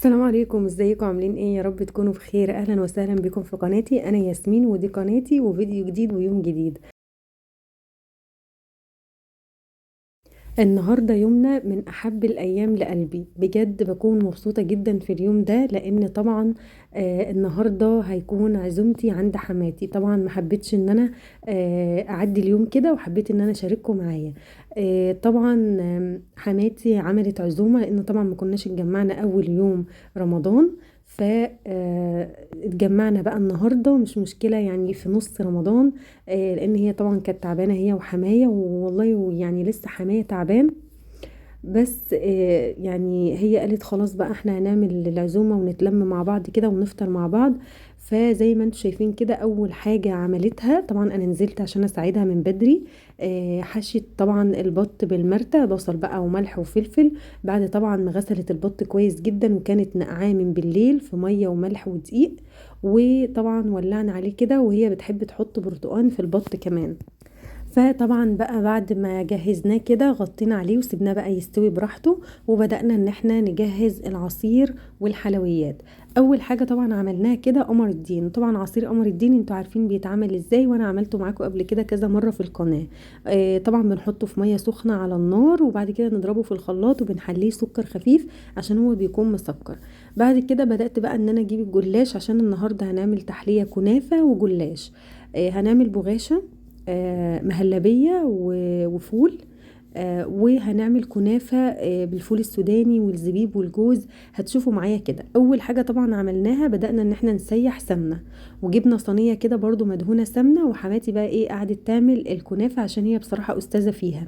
السلام عليكم، ازيكم؟ عاملين ايه؟ يا رب تكونوا بخير. اهلا وسهلا بكم في قناتي. انا ياسمين ودي قناتي، وفيديو جديد ويوم جديد. النهارده يومنا من احب الايام لقلبي، بجد بكون مبسوطة جدا في اليوم ده، لان طبعا النهارده هيكون عزومتي عند حماتي. طبعا ما حبيتش ان انا اعدي اليوم كده، وحبيت ان انا اشارككم معايا. طبعا حماتي عملت عزومة، لان طبعا ما كناش اتجمعنا اول يوم رمضان، ف اتجمعنا بقى النهارده، مش مشكلة يعني في نص رمضان، لان هي طبعا كانت تعبانة هي وحماية، والله يعني لسه حماية تعبان، بس يعني هي قالت خلاص بقى احنا هنعمل العزومة ونتلم مع بعض كده ونفطر مع بعض. فزي ما انتم شايفين كده اول حاجة عملتها، طبعا انا نزلت عشان اساعدها من بدري، حشت طبعا البط بالمرتة، بصل بقى وملح وفلفل، بعد طبعا ما غسلت البط كويس جدا وكانت نقعاه من بالليل في مية وملح ودقيق، وطبعا ولعنا عليه كده، وهي بتحب تحط برتقان في البط كمان. فطبعا بقى بعد ما جهزناه كده غطينا عليه وسيبناه بقى يستوي براحته، وبدأنا ان احنا نجهز العصير والحلويات. اول حاجة طبعا عملناها كده قمر الدين. طبعا عصير قمر الدين انتوا عارفين بيتعمل ازاي، وانا عملته معاكم قبل كده كذا مرة في القناة. طبعا بنحطه في مية سخنة على النار، وبعد كده نضربه في الخلاط، وبنحليه سكر خفيف عشان هو بيكون مسكر. بعد كده بدأت بقى ان انا اجيب الجلاش، عشان النهاردة هنعمل تحلية كنافة وجلاش. هنعمل بغاشة، مهلبية وفول، وهنعمل كنافة بالفول السوداني والزبيب والجوز. هتشوفوا معايا كده. اول حاجة طبعا عملناها، بدأنا ان احنا نسيح سمنة، وجبنا صينية كده برضو مدهونة سمنة، وحماتي بقى ايه قعدت تعمل الكنافة عشان هي بصراحة أستاذة فيها.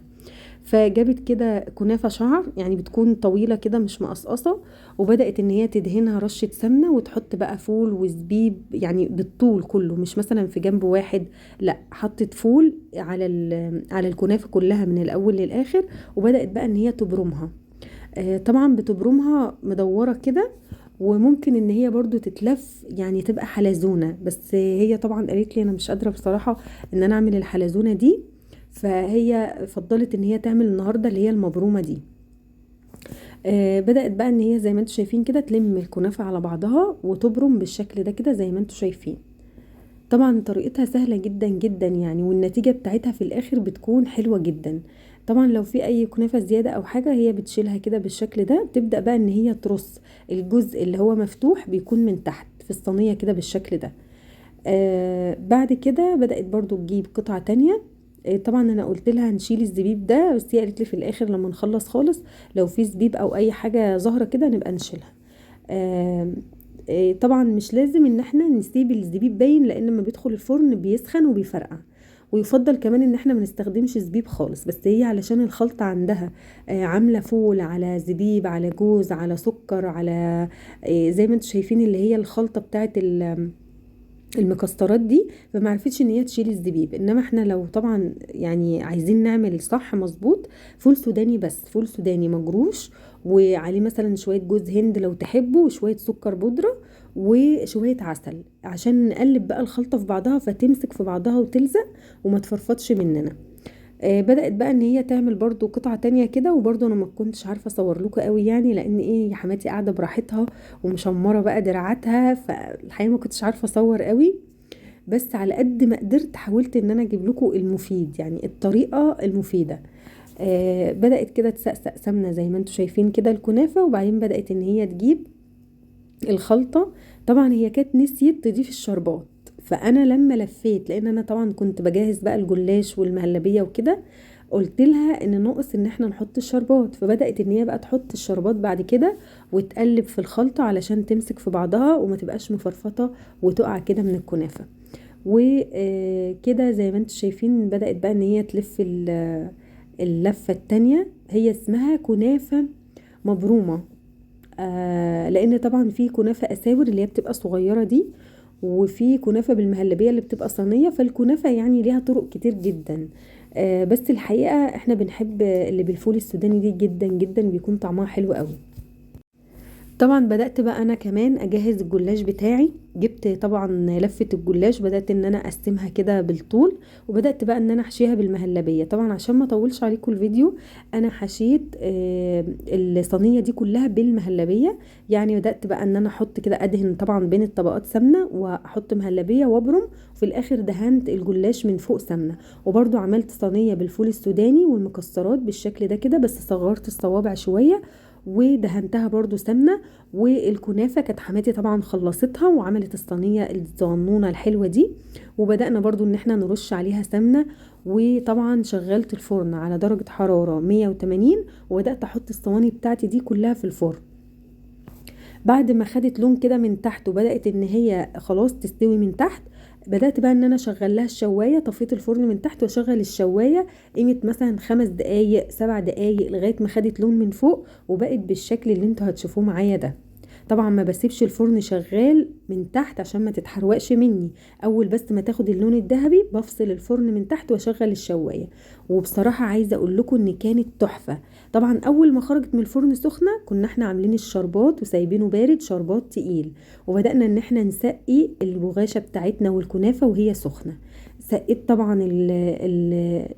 فجابت كده كنافة شعر، يعني بتكون طويلة كده مش مقصقصة، وبدأت ان هي تدهنها رشة سمنة، وتحط بقى فول وزبيب يعني بالطول كله، مش مثلا في جنب واحد، لا حطت فول على الكنافة كلها من الاول للاخر، وبدأت بقى ان هي تبرمها. طبعا بتبرمها مدورة كده، وممكن ان هي برضو تتلف يعني تبقى حلزونة، بس هي طبعا قالت لي انا مش قادرة بصراحة ان انا اعمل الحلزونة دي، فهي فضلت ان هي تعمل النهارده اللي هي المبرومه دي. بدأت بقى ان هي زي ما انتم شايفين كده تلم الكنافه على بعضها وتبرم بالشكل ده كده زي ما انتم شايفين. طبعا طريقتها سهلة جدا جدا يعني، والنتيجة بتاعتها في الاخر بتكون حلوة جدا. طبعا لو في اي كنافه زيادة او حاجة هي بتشيلها كده بالشكل ده. بتبدأ بقى ان هي ترص الجزء اللي هو مفتوح بيكون من تحت في الصينية كده بالشكل ده. بعد كده بدأت برضو تجيب قطعه تانية. طبعا انا قلت لها نشيل الزبيب ده، بس هي قالت لي في الاخر لما نخلص خالص لو في زبيب او اي حاجة ظاهره كده نبقى نشيلها. طبعا مش لازم ان احنا نسيب الزبيب باين، لان لما بيدخل الفرن بيسخن وبيفرقع، ويفضل كمان ان احنا ما نستخدمش زبيب خالص. بس هي علشان الخلطة عندها عامله فول على زبيب على جوز على سكر على زي ما انتم شايفين اللي هي الخلطة بتاعت المكسرات دي، فما عرفتش ان هي تشيل الزبيب. انما احنا لو طبعا يعني عايزين نعمل صح مظبوط، فول سوداني بس، فول سوداني مجروش وعليه مثلا شوية جوز هند لو تحبوا، وشوية سكر بودره وشوية عسل، عشان نقلب بقى الخلطة في بعضها فتمسك في بعضها وتلزق وما تفرفطش مننا. بدأت بقى ان هي تعمل برضو قطعة تانية كده، وبرضو انا ما كنتش عارفة اصور لكم قوي يعني، لان ايه يا حماتي قاعدة براحتها ومشمرة بقى دراعاتها، فالحقيقة ما كنتش عارفة اصور قوي، بس على قد ما قدرت حاولت ان انا اجيب لكم المفيد، يعني الطريقة المفيدة. بدأت كده تسقسق سمنة زي ما انتم شايفين كده الكنافة، وبعدين بدأت ان هي تجيب الخلطة. طبعا هي كانت نسيت تضيف الشربات، فانا لما لفيت، لان انا طبعا كنت بجهز بقى الجلاش والمهلبيه وكده، قلت لها ان ناقص ان احنا نحط الشربات، فبدات ان هي بقى تحط الشربات بعد كده وتقلب في الخلطة علشان تمسك في بعضها وما تبقاش مفرفطه وتقع كده من الكنافه. وكده زي ما انتم شايفين بدات بقى ان هي تلف اللفة التانية. هي اسمها كنافه مبرومه، لان طبعا في كنافه اساور اللي هي بتبقى صغيرة دي، وفي كنافه بالمهلبيه اللي بتبقى صينية، فالكنافه يعني ليها طرق كتير جدا. بس الحقيقة احنا بنحب اللي بالفول السوداني دي جدا جدا، بيكون طعمها حلو قوي. طبعا بدأت بقى انا كمان اجهز الجلاش بتاعي. جبت طبعا لفة الجلاش، بدأت ان انا اقسمها كده بالطول، وبدأت بقى ان انا احشيها بالمهلبية. طبعا عشان ما اطولش عليكم الفيديو انا حشيت الصينية دي كلها بالمهلبية. يعني بدأت بقى ان انا احط كده، ادهن طبعا بين الطبقات سمنة، واحط مهلبية وابرم، وفي الاخر دهنت الجلاش من فوق سمنة. وبرده عملت صينية بالفول السوداني والمكسرات بالشكل ده كده، بس صغرت الصوابع شوية ودهنتها برضو سمنة. والكنافة كانت حماتي طبعا خلصتها وعملت الصينية الصغنونة الحلوة دي، وبدأنا برضو ان احنا نرش عليها سمنة. وطبعا شغلت الفرن على درجة حرارة 180، وبدأت احط الصواني بتاعتي دي كلها في الفرن. بعد ما خدت لون كده من تحت وبدأت ان هي خلاص تستوي من تحت، بدأت بقى ان انا اشغل لها الشواية. طفيت الفرن من تحت واشغل الشواية قيمة مثلا 5 دقايق 7 دقايق لغاية ما خدت لون من فوق وبقت بالشكل اللي انتوا هتشوفوه معايا ده. طبعا ما بسيبش الفرن شغال من تحت عشان ما تتحرقش مني، اول بس ما تاخد اللون الذهبي بفصل الفرن من تحت واشغل الشوايه. وبصراحة عايزه اقول لكم ان كانت تحفة. طبعا اول ما خرجت من الفرن سخنة كنا احنا عاملين الشربات وسايبينه بارد، شربات تقيل، وبدانا ان احنا نسقي البغاشه بتاعتنا والكنافه وهي سخنة. سقيت طبعا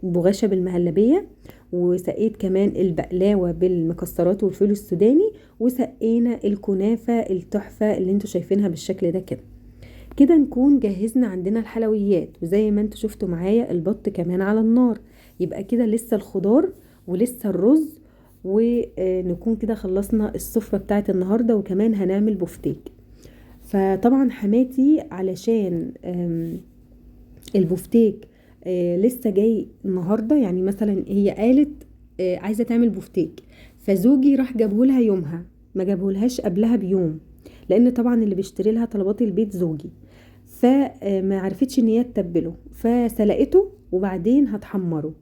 البغاشه بالمهلبيه، وسقيت كمان البقلاوه بالمكسرات والفول السوداني، وسقينا الكنافه التحفة اللي انتوا شايفينها بالشكل ده كده. كده نكون جهزنا عندنا الحلويات، وزي ما انتوا شفتوا معايا البط كمان على النار. يبقى كده لسه الخضار ولسه الرز، ونكون كده خلصنا السفرة بتاعت النهارده. وكمان هنعمل بفتيك. فطبعا حماتي علشان البفتيك لسه جاي النهارده، يعني مثلا هي قالت عايزه تعمل بفتيك، فزوجي راح جابهولها يومها، ما جابهولهاش قبلها بيوم، لان طبعا اللي بيشتري لها طلبات البيت زوجي، فما عرفتش ان هي تتبله، فسلقته وبعدين هتحمره.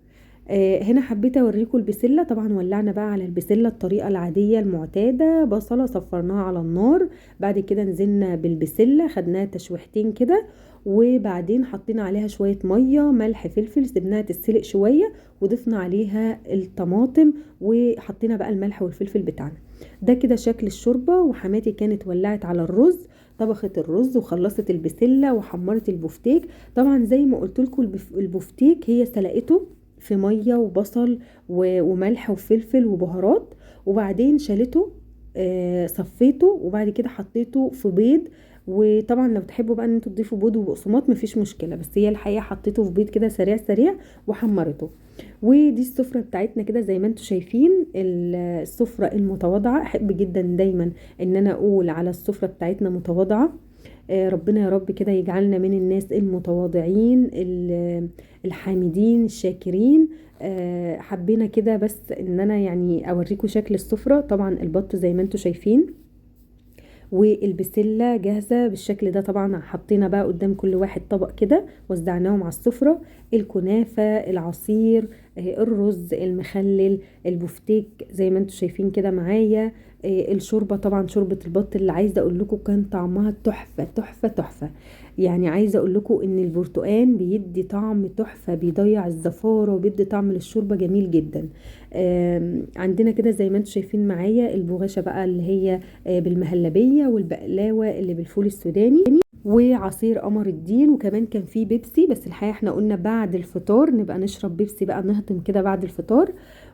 هنا حبيت اوريكم البسله. طبعا ولعنا بقى على البسله الطريقة العادية المعتادة، بصله صفرناها على النار، بعد كده نزلنا بالبسله خدناها تشويحتين كده، وبعدين حطينا عليها شوية مية ملح فلفل، سيبناها تتسلق شوية، وضفنا عليها الطماطم، وحطينا بقى الملح والفلفل بتاعنا. ده كده شكل الشوربة. وحماتي كانت ولعت على الرز، طبخت الرز وخلصت البسله وحمرت البفتيك. طبعا زي ما قلت لكم البفتيك هي سلقته في مية وبصل وملح وفلفل وبهارات، وبعدين شالته صفيته، وبعد كده حطيته في بيض. وطبعا لو تحبوا بقى ان انتوا تضيفوا بيض وبقسماط مفيش مشكلة، بس هي الحقيقة حطيته في بيض كده سريع سريع وحمرته. ودي السفرة بتاعتنا كده زي ما انتوا شايفين، السفرة المتواضعة. احب جدا دايما ان انا اقول على السفرة بتاعتنا متواضعة. ربنا يا رب كده يجعلنا من الناس المتواضعين الحامدين الشاكرين. حبينا كده بس ان انا يعني اوريكم شكل السفرة. طبعا البط زي ما انتوا شايفين والبسله جاهزة بالشكل ده. طبعا حطينا بقى قدام كل واحد طبق كده، وزعناهم على السفرة، الكنافه، العصير، الرز المخلل، البفتيك زي ما انتوا شايفين كده معايا، الشوربة. طبعا شوربة البط اللي عايزه اقول لكم كان طعمها تحفة تحفة تحفة. يعني عايزه اقول لكم ان البرتقان بيدي طعم تحفة، بيضيع الزفاره وبيدي طعم للشوربه جميل جدا. عندنا كده زي ما انتم شايفين معايا البغاشه بقى اللي هي بالمهلبيه، والبقلاوه اللي بالفول السوداني، وعصير قمر الدين، وكمان كان فيه بيبسي، بس الحقيقة احنا قلنا بعد الفطار نبقى نشرب بيبسي بقى، نهضم كده بعد الفطار.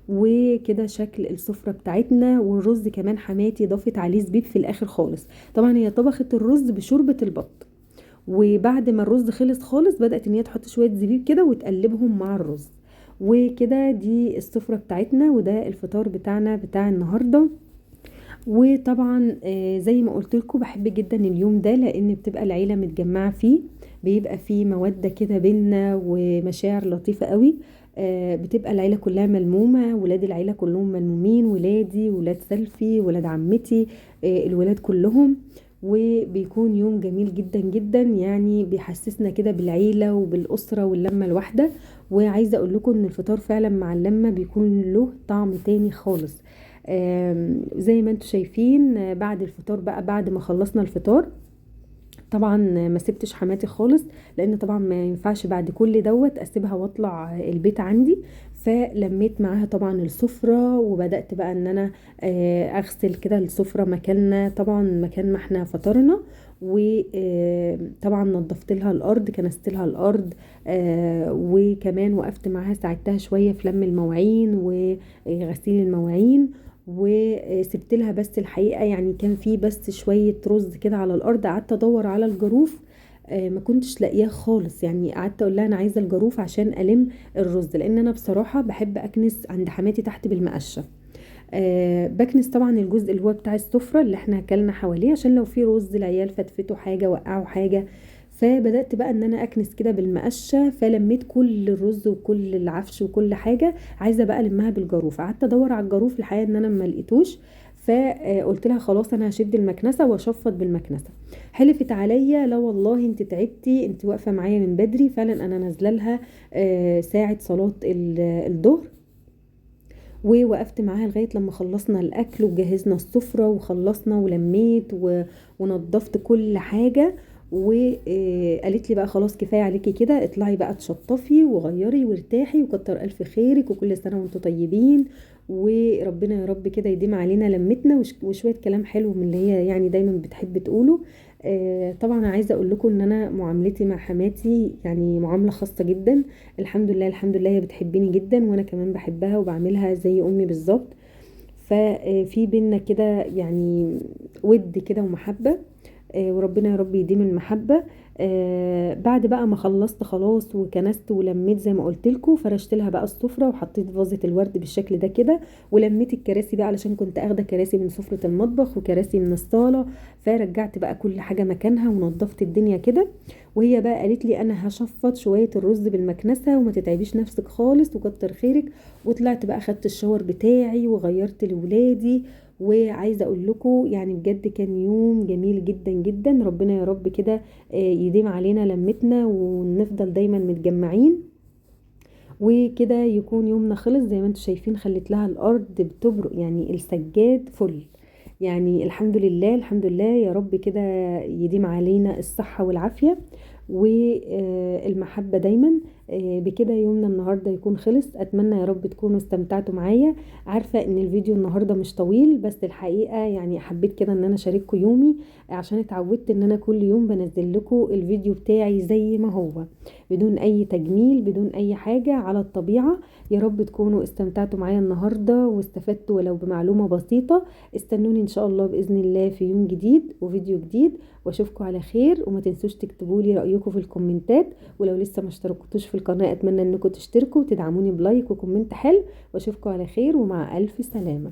وكده شكل السفرة بتاعتنا. والرز كمان حماتي ضافت عليه زبيب في الاخر خالص. طبعا هي طبخت الرز بشوربه البط، وبعد ما الرز خلص خالص بدأت ان هي تحط شوية زبيب كده وتقلبهم مع الرز. وكده دي السفرة بتاعتنا، وده الفطار بتاعنا بتاع النهاردة. وطبعا زي ما قلت لكم بحب جدا اليوم ده، لان بتبقى العيلة متجمعة فيه، بيبقى فيه مودة كده بينا ومشاعر لطيفة قوي. بتبقى العيلة كلها ملمومة، ولاد العيلة كلهم ملمومين، ولادي، ولاد سلفي، ولاد عمتي، الولاد كلهم، وبيكون يوم جميل جدا جدا. يعني بيحسسنا كده بالعيلة وبالأسرة واللمة الواحدة. وعايزة اقول لكم ان الفطار فعلا مع اللمة بيكون له طعم تاني خالص. زي ما انتم شايفين بعد الفطار بقى، بعد ما خلصنا الفطار طبعا ما سبتش حماتي خالص، لان طبعا ما ينفعش بعد كل دوت اسيبها واطلع البيت عندي. فلميت معاها طبعا السفرة، وبدأت بقى ان انا اغسل كده السفرة مكاننا طبعا مكان ما احنا فطرنا. وطبعا نظفت لها الارض، كنست لها الارض، وكمان وقفت معاها ساعدتها شوية في لم المواعين وغسيل المواعين، وسبت لها بس الحقيقة يعني كان في بس شوية رز كده على الارض. قعدت ادور على الجروف، ما كنتش لاقياه خالص، يعني قعدت اقول لها انا عايزه الجروف عشان الم الرز، لان انا بصراحة بحب اكنس عند حماتي تحت بالمقشه. بكنس طبعا الجزء اللي هو بتاع السفرة اللي احنا اكلنا حواليه، عشان لو في رز العيال فتفتوا حاجة وقعوا حاجة. فبدات بقى ان انا اكنس كده بالمقشه، فلميت كل الرز وكل العفش وكل حاجة، عايزه بقى المها بالجاروف. قعدت ادور على الجاروف الحقيقة ان انا ما لقيتوش، فقلت لها خلاص انا هشد المكنسة واشفط بالمكنسه. حلفت عليا لا والله انت تعبتي، انت واقفة معايا من بدري. فعلا انا نازله لها ساعة صلاة الظهر، ووقفت معاها لغاية لما خلصنا الاكل وجهزنا السفرة وخلصنا ولميت ونظفت كل حاجة. وقالت لي بقى خلاص كفاية عليكي كده، اطلعي بقى تشطفي وغيري وارتاحي وكتر الف خيرك وكل سنة وانتم طيبين، وربنا يا رب كده يديم علينا لمتنا، وشوية كلام حلو من اللي هي يعني دايما بتحب تقوله. طبعا عايزه اقول لكم ان انا معاملتي مع حماتي يعني معاملة خاصة جدا، الحمد لله الحمد لله هي بتحبني جدا وانا كمان بحبها وبعملها زي امي بالظبط. ففي بينا كده يعني ود كده ومحبه، وربنا يا رب يديم المحبة. بعد بقى ما خلصت خلاص وكنست ولميت زي ما قلت لكم، فرشت لها بقى السفرة وحطيت فازة الورد بالشكل ده كده، ولميت الكراسي بقى علشان كنت اخده كراسي من سفره المطبخ وكراسي من الصاله، فرجعت بقى كل حاجة مكانها ونظفت الدنيا كده. وهي بقى قالت لي انا هشفط شوية الرز بالمكنسه وما تتعبيش نفسك خالص وكتر خيرك. وطلعت بقى خدت الشاور بتاعي وغيرت لولادي. وعايزه اقول لكم يعني بجد كان يوم جميل جدا جدا، ربنا يا رب كده يديم علينا لمتنا ونفضل دايما متجمعين. وكده يكون يومنا خلص زي ما انتم شايفين، خليت لها الارض بتبرق يعني السجاد فل، يعني الحمد لله الحمد لله يا رب كده يديم علينا الصحة والعافية والمحبة دايما. بكده يومنا النهاردة يكون خلص. اتمنى يا رب تكونوا استمتعتوا معايا. عارفة ان الفيديو النهاردة مش طويل، بس الحقيقة يعني حبيت كده ان انا اشارككم يومي، عشان اتعودت ان انا كل يوم بنزل لكم الفيديو بتاعي زي ما هو بدون اي تجميل بدون اي حاجة، على الطبيعة. يا رب تكونوا استمتعتوا معايا النهاردة واستفدتوا ولو بمعلومة بسيطة. استنوني ان شاء الله بإذن الله في يوم جديد وفيديو جديد، واشوفكم على خير. وما تنسوش تكتبوا لي رأيكم في الكومنتات، ولو لسه ما اشتركتوش في القناة اتمنى انكم تشتركوا وتدعموني ب like و comment حلو. واشوفكم على خير ومع الف سلامة.